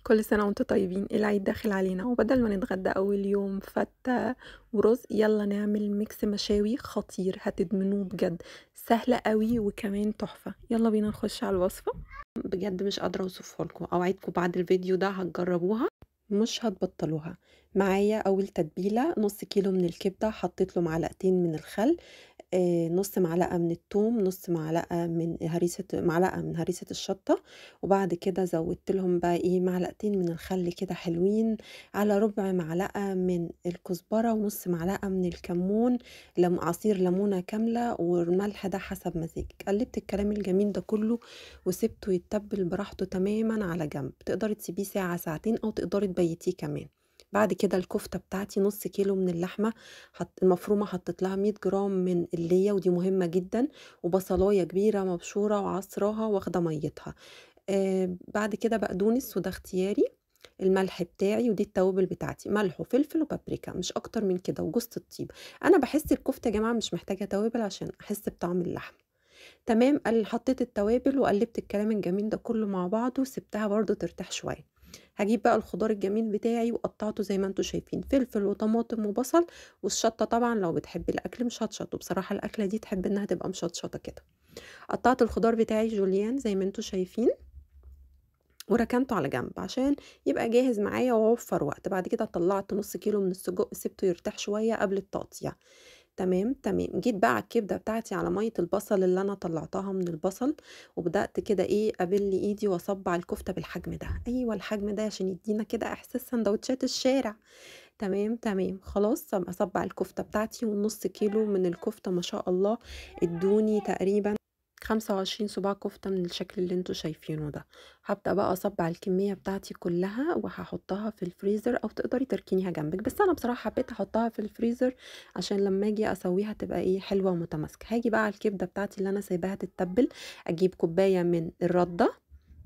كل سنة وانتم طيبين. العيد داخل علينا، وبدل ما نتغدى أول يوم فتة ورز، يلا نعمل mix مشاوي خطير هتدمنوه بجد، سهلة قوي وكمان تحفة. يلا بينا نخش على الوصفة. بجد مش قادرة اوصفها لكم، اوعدكم بعد الفيديو ده هتجربوها مش هتبطلوها. معايا اول تتبيلة نص كيلو من الكبدة، حطيت له معلقتين من الخل، نص معلقة من الثوم، نص معلقة من هريسة، معلقة من هريسة الشطة، وبعد كده زودت لهم بقى ايه معلقتين من الخل كده حلوين، على ربع معلقة من الكزبرة ونص معلقة من الكمون، عصير ليمونة كاملة، والملح ده حسب مزاجك. قلبت الكلام الجميل ده كله وسبته يتبل براحته تماما على جنب، تقدري تسيبيه ساعة ساعتين او تقدري تبيتيه كمان. بعد كده الكفتة بتاعتي نص كيلو من اللحمة المفرومة، حطيت لها 100 جرام من اللية ودي مهمة جدا، وبصلاية كبيرة مبشورة وعصراها واخدة ميتها. بعد كده بقدونس وده اختياري، الملح بتاعي ودي التوابل بتاعتي، ملح وفلفل وبابريكا مش اكتر من كده، وجوزة الطيب. انا بحس الكفتة يا جماعة مش محتاجة توابل عشان احس بطعم اللحم. تمام، حطيت التوابل وقلبت الكلام الجميل ده كله مع بعضه وسبتها برضو ترتاح شوية. هجيب بقى الخضار الجميل بتاعي وقطعته زي ما انتم شايفين، فلفل وطماطم وبصل والشطه، طبعا لو بتحبي الاكل مشطشط، وبصراحة الاكلة دي تحب انها تبقى مشطشطه كده. قطعت الخضار بتاعي جوليان زي ما انتم شايفين وركنته على جنب عشان يبقى جاهز معايا واوفر وقت. بعد كده طلعت نص كيلو من السجق، سبته يرتاح شوية قبل التقطيع. تمام تمام. جيت بقى على الكبده بتاعتي على مية البصل اللي انا طلعتها من البصل، وبدات كده ايه ابل ايدي واصبع الكفتة بالحجم ده، ايوه الحجم ده عشان يدينا كده احساس سندوتشات الشارع. تمام تمام. خلاص اصبع الكفتة بتاعتي، والنص كيلو من الكفتة ما شاء الله ادوني تقريبا 25 صباع كفتة من الشكل اللي انتوا شايفينه ده. هبدأ بقى اصبع الكمية بتاعتي كلها وهحطها في الفريزر، او تقدري تركينيها جنبك، بس انا بصراحة حبيت احطها في الفريزر عشان لما اجي اسويها تبقى ايه حلوة ومتماسكة. هاجي بقى على الكبدة بتاعتي اللي انا سايباها تتبل، اجيب كوباية من الردة.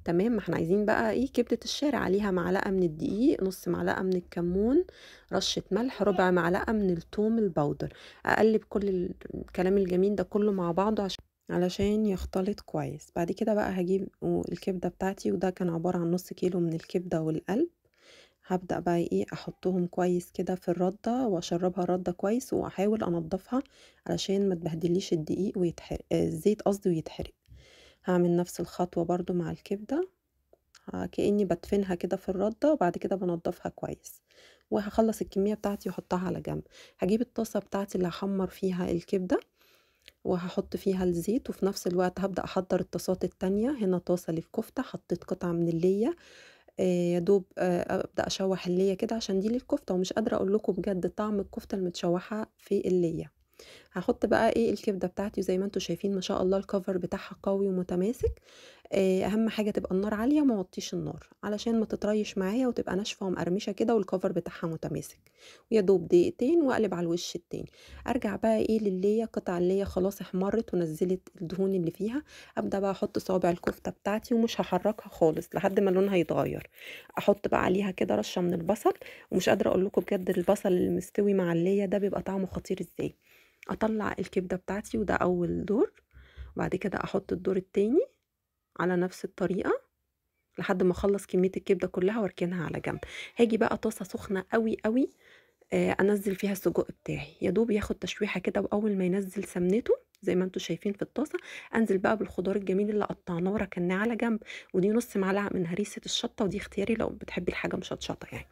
تمام، ما احنا عايزين بقى ايه كبدة الشارع، عليها معلقة من الدقيق، نص معلقة من الكمون، رشة ملح، ربع معلقة من الثوم البودر. اقلب كل الكلام الجميل ده كله مع بعضه علشان يختلط كويس. بعد كده بقى هجيب الكبدة بتاعتي، وده كان عبارة عن نص كيلو من الكبدة والقلب. هبدأ بقى ايه احطهم كويس كده في الردة واشربها الردة كويس، واحاول انضفها علشان ما تبهدليش الدقيق ويتحرق، الزيت قصدي ويتحرق. هعمل نفس الخطوة برضو مع الكبدة، كأني بدفنها كده في الردة وبعد كده بنضفها كويس. وهخلص الكمية بتاعتي واحطها على جنب. هجيب الطاسة بتاعتي اللي هحمر فيها الكبدة وهحط فيها الزيت، وفي نفس الوقت هبدأ أحضر الطاسات التانية. هنا طاسة للكفتة، حطيت قطعة من اللية، يا دوب أبدأ أشوح اللية كده عشان دي للكفتة، ومش قادرة أقول لكم بجد طعم الكفتة المتشوحة في اللية. هحط بقى ايه الكبدة بتاعتي، وزي ما انتم شايفين ما شاء الله الكفر بتاعها قوي ومتماسك. اهم حاجة تبقى النار عالية، ما وطيش النار علشان ما تطريش معايا وتبقى ناشفة ومقرمشة كده، والكفر بتاعها متماسك. ويا دوب دقيقتين واقلب على الوش التاني. ارجع بقى ايه للية، قطع اللية خلاص احمرت ونزلت الدهون اللي فيها. ابدا بقى احط صابع الكفتة بتاعتي ومش هحركها خالص لحد ما لونها يتغير. احط بقى عليها كده رشة من البصل، ومش قادرة اقول لكم بجد البصل المستوي مع اللية ده بيبقى طعمه خطير ازاي. اطلع الكبده بتاعتي، وده اول دور، وبعد كده احط الدور التاني على نفس الطريقة لحد ما اخلص كمية الكبده كلها واركنها على جنب. هاجي بقى طاسه سخنة قوي قوي، انزل فيها السجق بتاعي، يا دوب ياخد تشويحه كده، واول ما ينزل سمنته زي ما انتم شايفين في الطاسه انزل بقى بالخضار الجميل اللي قطعناه وركناه على جنب، ودي نص معلقه من هريسه الشطه، ودي اختياري لو بتحبي الحاجة مشطشطه يعني.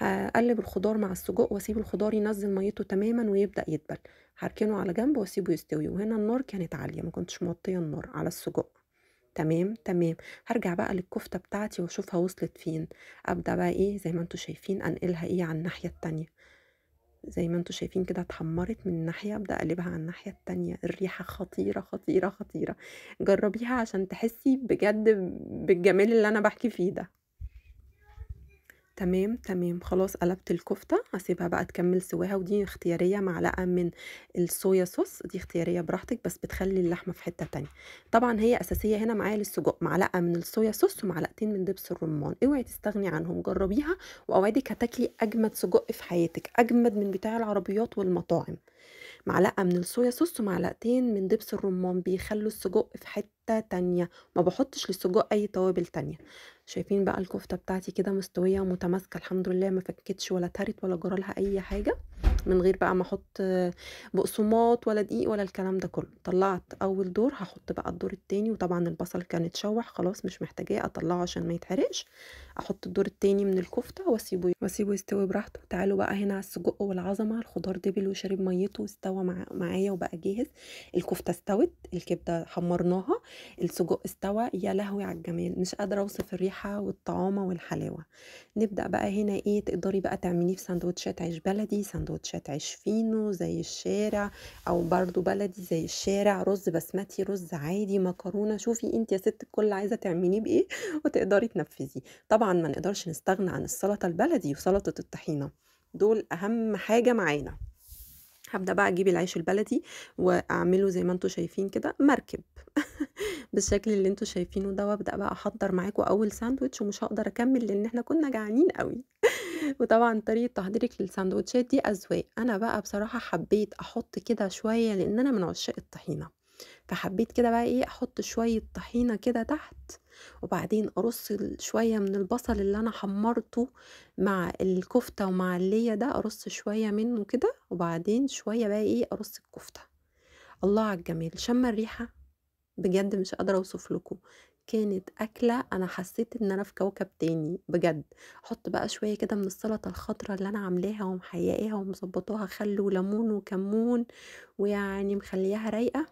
هقلب الخضار مع السجق واسيب الخضار ينزل ميته تماما ويبدا يدبل. هركنه على جنب واسيبه يستوي. وهنا النار كانت عالية، ما كنتش موطيه النار على السجق. تمام تمام. هرجع بقى للكفته بتاعتي واشوفها وصلت فين. ابدا بقى ايه زي ما انتم شايفين انقلها ايه على الناحية التانية. زي ما انتم شايفين كده اتحمرت من ناحية، ابدا اقلبها على الناحية التانية. الريحة خطيرة خطيرة خطيرة، جربيها عشان تحسي بجد بالجمال اللي انا بحكي فيه ده. تمام تمام. خلاص قلبت الكفتة، هسيبها بقى تكمل سواها، ودي اختيارية معلقة من الصويا صوص، دي اختيارية براحتك، بس بتخلي اللحمة في حتة تانية. طبعا هي أساسية هنا معايا للسجق، معلقة من الصويا صوص ومعلقتين من دبس الرمان، اوعي تستغني عنهم، جربيها واوعدك هتاكلي أجمد سجق في حياتك، أجمد من بتاع العربيات والمطاعم. معلقة من الصويا صوص ومعلقتين من دبس الرمان، بيخلوا السجق في حتة تانية. ما بحطش للسجق اي توابل تانية. شايفين بقى الكفتة بتاعتي كده مستوية ومتماسكة الحمد لله، ما فكتش ولا اتهرت ولا جرالها اي حاجة، من غير بقى ما احط بقسماط ولا دقيق ولا الكلام ده كله. طلعت اول دور، هحط بقى الدور التاني، وطبعا البصل كان اتشوح خلاص مش محتاجاه اطلعه عشان ما يتحرقش. احط الدور التاني من الكفتة واسيبه يستوي براحته. تعالوا بقى هنا على السجق والعظمة، الخضار دبل وشرب ميته واستوى معايا وبقى جاهز. الكفتة استوت، الكبده حمرناها، السجق استوى. يا لهوي على الجمال، مش قادرة اوصف الريحة والطعامه والحلاوه. نبدا بقى هنا ايه، تقدري بقى تعمليه في سندوتشات عيش بلدي، سندوتشات عيش فينو زي الشارع، او برضو بلدي زي الشارع، رز بسمتي، رز عادي، مكرونه. شوفي انت يا ست الكل عايزه تعمليه بايه وتقدري تنفذيه. طبعا ما نقدرش نستغنى عن السلطة البلدي وسلطة الطحينه، دول اهم حاجة معانا. هبدا بقى اجيب العيش البلدي واعمله زي ما انتم شايفين كده مركب بالشكل اللي انتم شايفينه ده، وابدا بقى احضر معاكم اول ساندوتش، ومش هقدر اكمل لان احنا كنا جعانين قوي. وطبعا طريقه تحضيرك للساندوتشات دي اذواق. انا بقى بصراحة حبيت احط كده شوية لان انا من عشاق الطحينه، فحبيت كده بقى ايه احط شوية طحينه كده تحت، وبعدين ارص شوية من البصل اللي انا حمرته مع الكفتة ومع الليه ده، ارص شوية منه كده، وبعدين شوية بقى ايه ارص الكفتة. الله على الجمال، شم الريحة بجد مش قادرة اوصف لكم. كانت اكله انا حسيت ان انا في كوكب تاني بجد. احط بقى شوية كده من السلطة الخضراء اللي انا عاملاها ومحيقاها ومظبطاها، خل وليمون وكمون، ويعني مخلياها رايقة،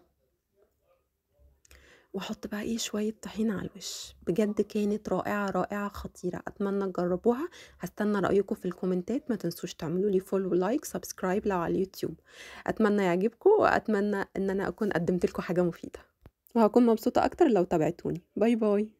واحط بقى ايه شوية طحينه على الوش. بجد كانت رائعة رائعة خطيرة، اتمنى تجربوها. هستنى رايكم في الكومنتات، ما تنسوش تعملوا لي follow like subscribe لو على اليوتيوب. اتمنى يعجبكم، واتمنى ان انا اكون قدمت لكم حاجة مفيدة، وهكون مبسوطة اكتر لو تابعتوني. bye bye.